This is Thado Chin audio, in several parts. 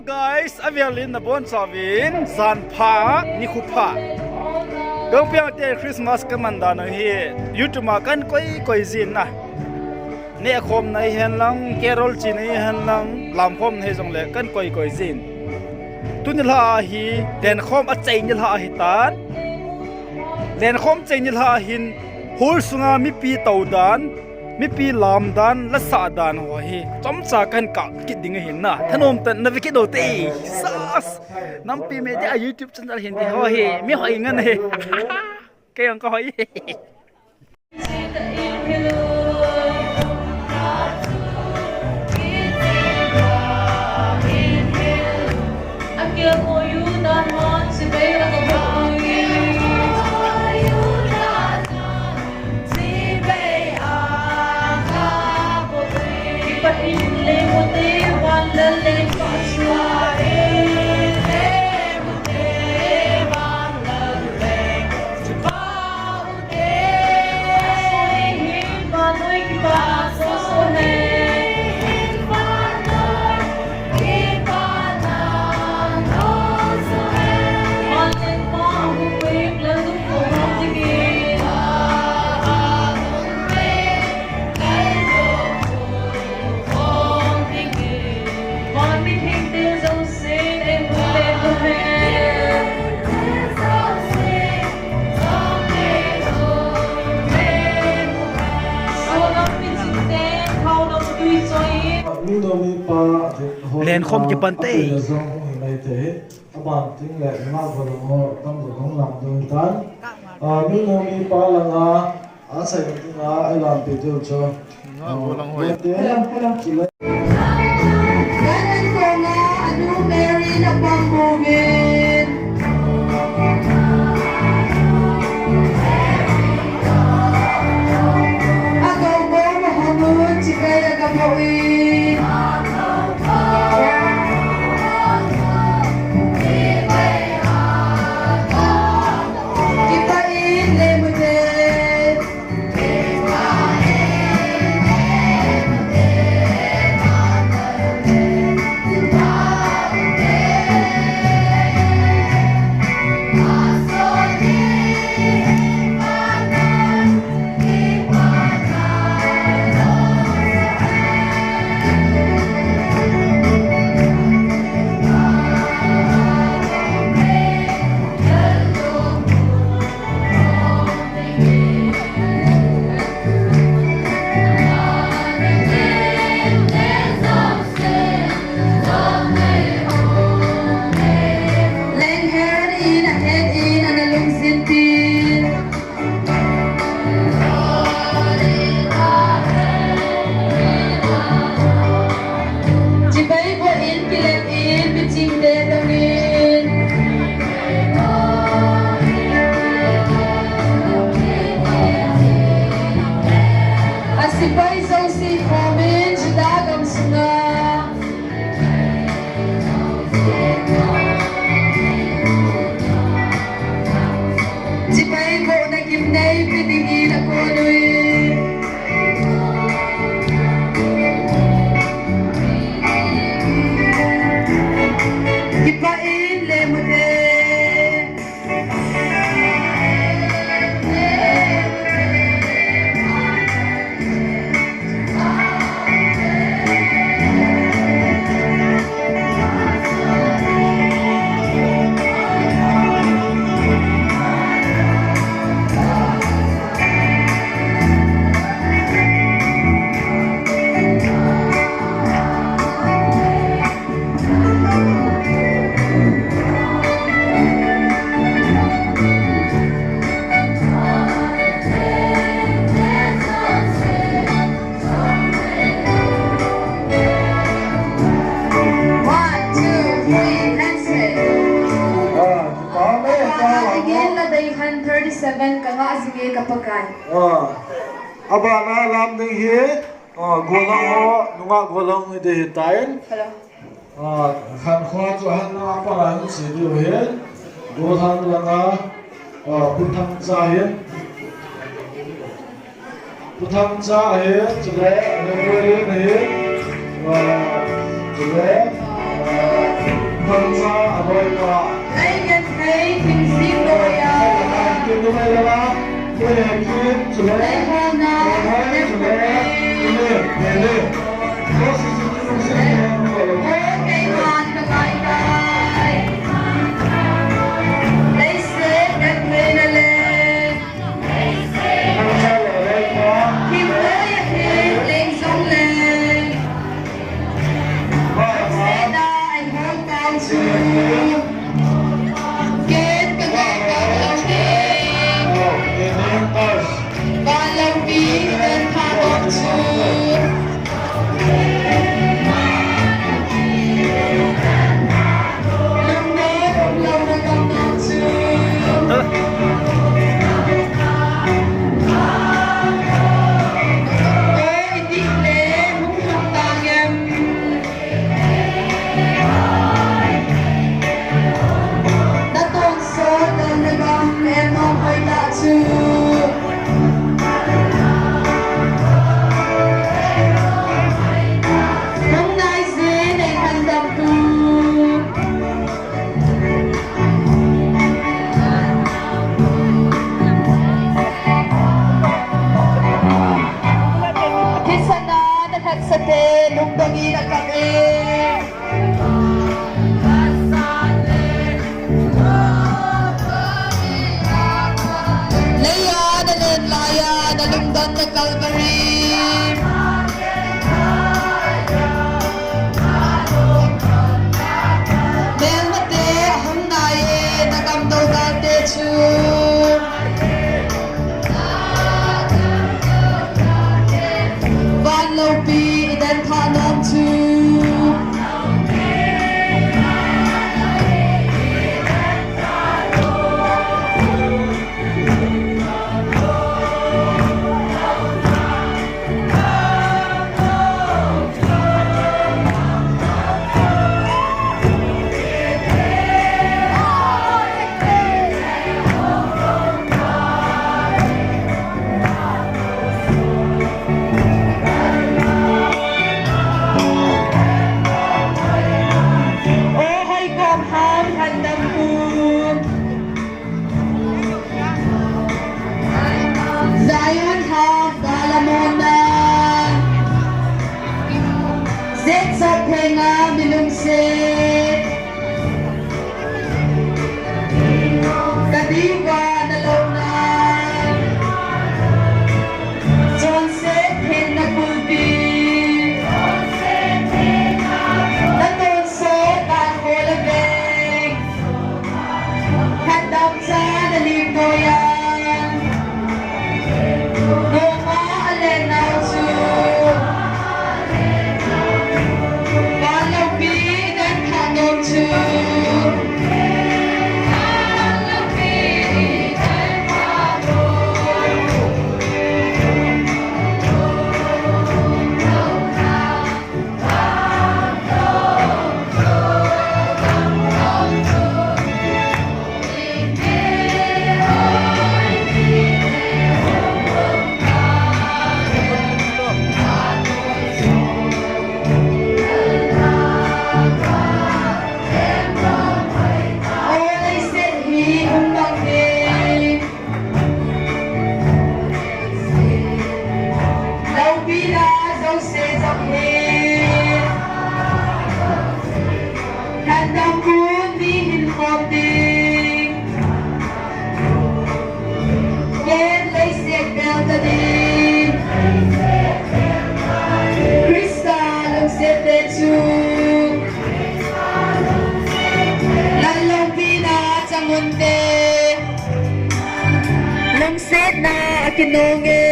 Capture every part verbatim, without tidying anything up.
Guys, avel in nabonchauvin, jan pha, nikho pha. Gangpiang te Christmas kaman dan u hi, YouTube a kan koi koi jin na. Nehkhom na hihen lang, carol chena hihen lang, lamkhom na hijongle kan koi koi jin. Tuni lha hi, lenkhom achai ni lha ahitan. Lenkhom chai ni lha hin, hall sunga mipi tou dan, mipi lam dan, la sah dan ho hi chomcha kan kap kit ding ahin na. Thanom tah in na ve kit u te. Sas. Nampi Media YouTube channel hin te ho hi. Mi hoi ngen e. Kei jong ka hoi e. Lenkhom kipan te. Aban ting le, nungah gollhang ho, tam gollhang lam dong tan. Ah, minu mipa langa, asei ding a, ilampi diu chu. Nungah gollhang ho. Hello, hello. Kan an kong a, anu Mary na pang buvin. Ako bo mahamun, chikaya ka bo in. Leng hen in, ahen in, ana lungset in. Chibai boh in, kilep in, miching te tong in. Asepai jouse khom in, Juda gamsunga. Chibai bohna gimnei pe dingin akon uve. Kipah in lemu te. One, two, three, and say. Ah, kipa me, kipa me. Again, la dei khan thirty-seven, ka ngah jing e ka Pakai. Ah, abana lam ding hi, ah, gollhang ho, nungah gollhang hi dei hitan. Hello. Ah, khankho chu ahin langa pat a hin che diu ahin. Gollhang langa, ah, Pu Thangcha ahin. Pu Thangcha ahin, chule, Reverend ahin. Ah, chule, ah, Leiholna, Leiholna, Leiholna. Thisana na thatsate lungdong in a kap e. Leiya na len laiya na lungdon na Calvary. Melmate ahung naiye na gamdou dante chu. Van loupi i dan thah nom chu. Zion ha, Solomon na, zet sot theng a mi lungset. Ka diuva na louna, chonset theng na kulpi. Na tonsot a khol a veng. Khatdam cha na lim noiya. Noma a len nau chu. Van loupi dan thah nom chu. Loupi na jouse jong hi. Khatdam kun mi hin khom ding. Ken leiset bel ta ding. Christa lungset te chu. Lal loupi na chang un te. Lungsetna a kinong e.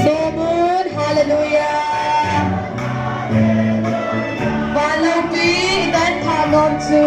Somun, hallelujah. Van loupi i dan thah nom chu.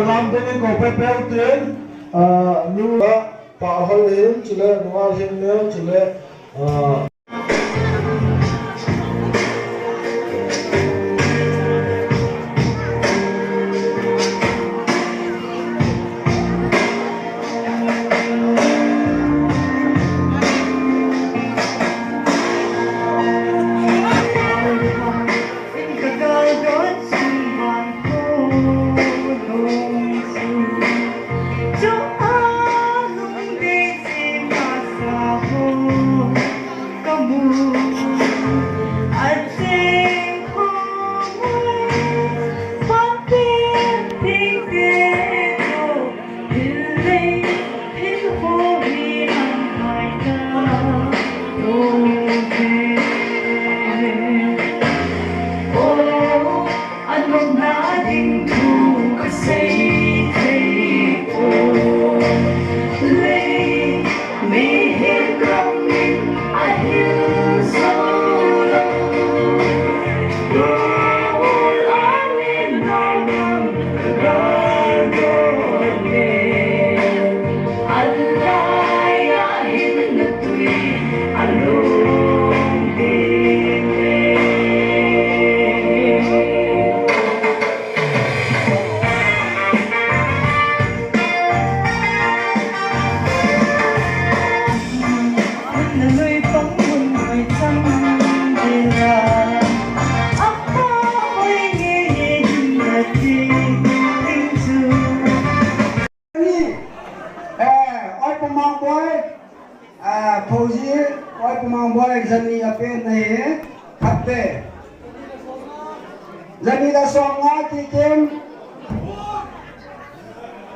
Lam ding in ko pe pe u tin, ah, nu la pa hol in, chule nu a hin ne, chule, ah, Ni, eh, oi, Pu Mangboi, eh, Phouji, oi, Pu Mangboi, jani apen nahi, khat be. Jani le somnga Kikim,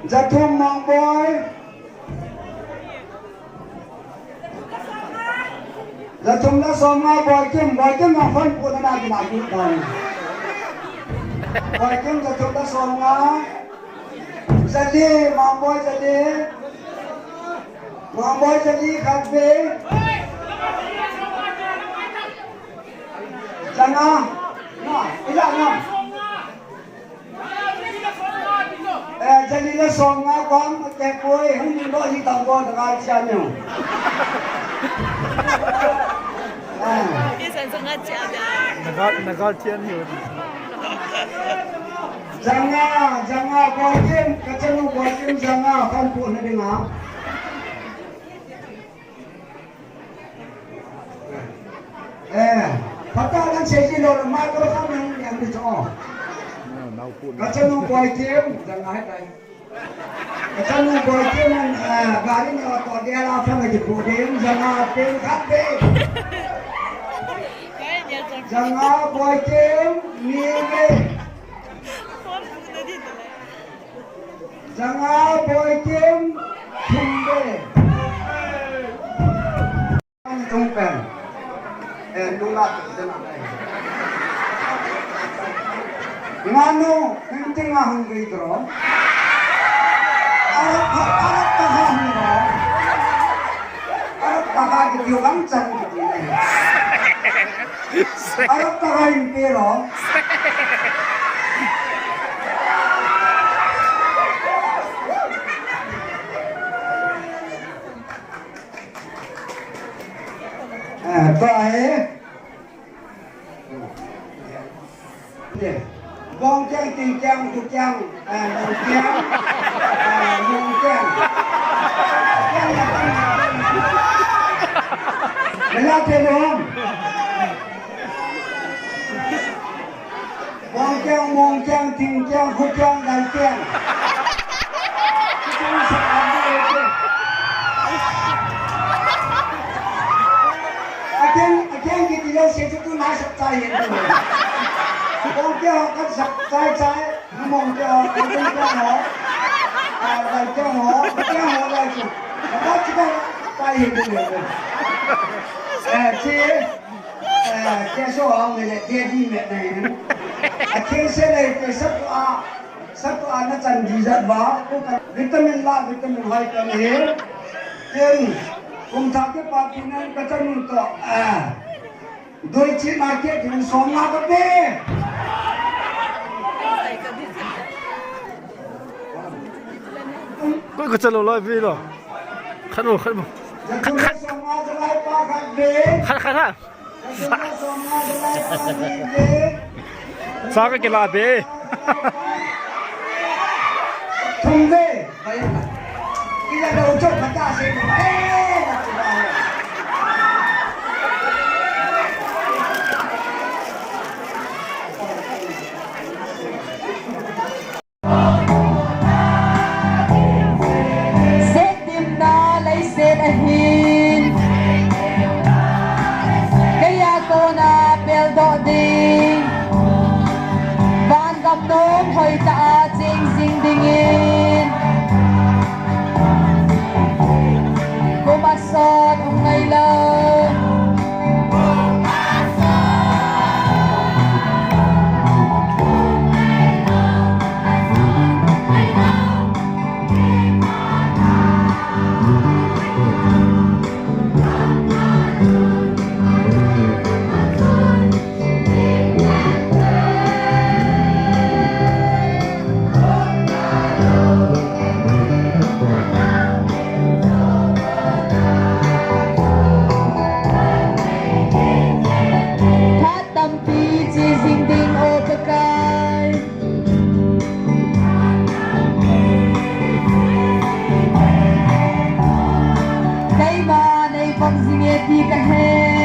jathum Mangboi, jathum le somnga Boikim, Boikim nang phone pu na na kina kina. Boikim jathum le somnga. Jali, Mangboi jali. Mangboi jali khat be. Janga. Na, ila na. Eh, jali le somnga kong, ke koi, hung lo hi tang ko, na gal chia nyo. Eh. Na gal, na gal chia nyo. Janga, janga, Boikim, kachanu Boikim, janga, phone pu na dinga. Eh, pata nan sei ji lo, microphone nang yang di cho. Kachanu Boikim, janga hai tai. Kachanu Boikim, eh, gari ni auto dia la phang ji pu ding, janga pen khat be. Janga Boikim, ni be. Janga Boikim, thum be. Tung pen. Eh, nula, jana. Nganu, hinting a hung gei dro. Arap, arap ta ha hung dro. Arap ta ha ki tiu lang chan ki tiu. Arap ta ha in pe ro. Eh, to ai. Bong kiang, ting kiang, tu kiang, eh, bong kiang, eh, mong kiang. Kiang, kiang, kiang. Mela ke bong. Bong kiang, mong kiang, ting kiang, hu kiang, dal kiang. Akiang, akiang kiti lou se chu tu na sap chai hin tu. Bong kiang ho kan sap chai chai, mong kiang ho, ting kiang ho, ah, dal kiang ho, kiang ho lai chu. Ka chu kan chai hin tu. Eh, chi. Eh, keso hong le, dia di me na hin. A thil se le, ke sap a, sap a na chan di jat ba, ko ka vitamin la, vitamin hoi ka ni hin. Tin, kum tha ke pa pi nan ka chan un to, eh, doi chi na ke tin som na ka pe. Koi ka chalo lai ve lo. Khat lo, khat lo. Khat, khat. Khat, khat, khat. Sa ka kila be. Thum ve. Setdimna leiset ahin, keija kona peldoh ding, vangam nom hoitah a cheng jing dingin, kum asot um ngai lou. Phat tampi che jing ding, O Pakai. Keima nei pang jing e ti ka he.